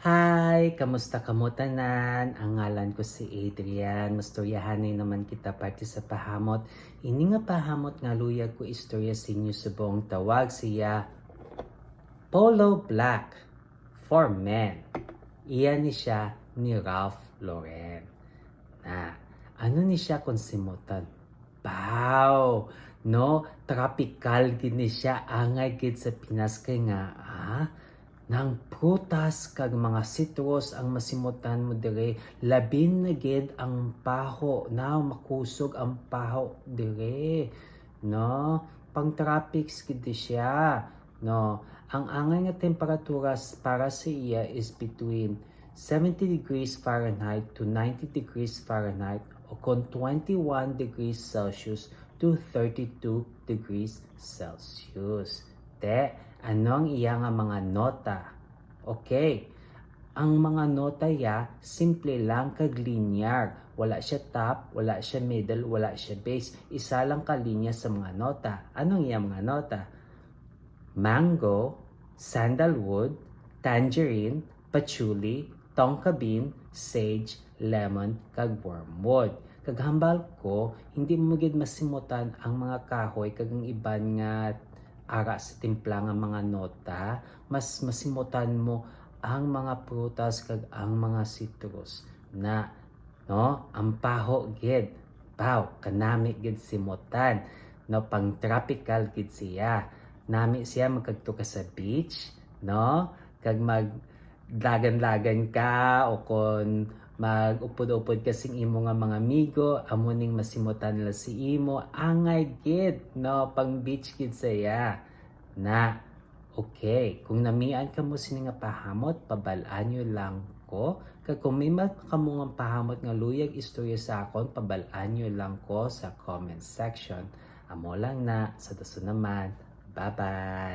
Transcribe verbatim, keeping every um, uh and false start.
Hi! Kamusta kamo tanan? Ang ngalan ko si Adrian. Mastoryahanay naman kita parte sa pahamot. Ini nga pahamot nga luyag ko istorya sa inyo subong tawag siya Polo Black for Men. Iya ni siya ni Ralph Lauren. Na, ano ni siya kung simutan? Wow! No, tropical gid ni siya, angay gid sa Pinas kay nga, ah, nang prutas kag mga citrus ang masimutan mo dire, labin na gid ang paho, na makusog ang paho dire, no? Pang tropics gid siya, no? Ang angay nga temperatura s- para sa iya is between seventy degrees Fahrenheit to ninety degrees Fahrenheit o kon twenty-one degrees Celsius to thirty-two degrees Celsius. Te, ano ang iya nga mga nota? Okay. Ang mga nota ya, simple lang kag linear. Wala siya top, wala siya middle, wala siya base. Isa lang ka linya sa mga nota. Anong iya mga nota? Mango, sandalwood, tangerine, patchouli, tonka bean, sage, lemon, kag wormwood. Kag hambal ko, hindi mo gid masimutan ang mga kahoy kag ang iban nga ara sa timpla nga mga nota. Mas masimutan mo ang mga prutas kag ang mga citrus na, no? Ang paho gid. Wow, kanami gid simutan. No, pang tropical gid siya. Nami siya magkadto ka sa beach, no? Kag mag lagan-lagan ka o kon mag-upod-upod ka sing imo nga mga amigo, amo ning masimutan nila si imo, angay gid, no? Pang beach gid saya. Na, okay, kung namian kamo sini nga pahamot, pabal-an nyo lang ko. Kag kung may ma- kamo nga pahamot nga luyag istorya sa akon, pabal-an nyo lang ko sa comment section. Amo lang na, sa dason naman. Bye-bye!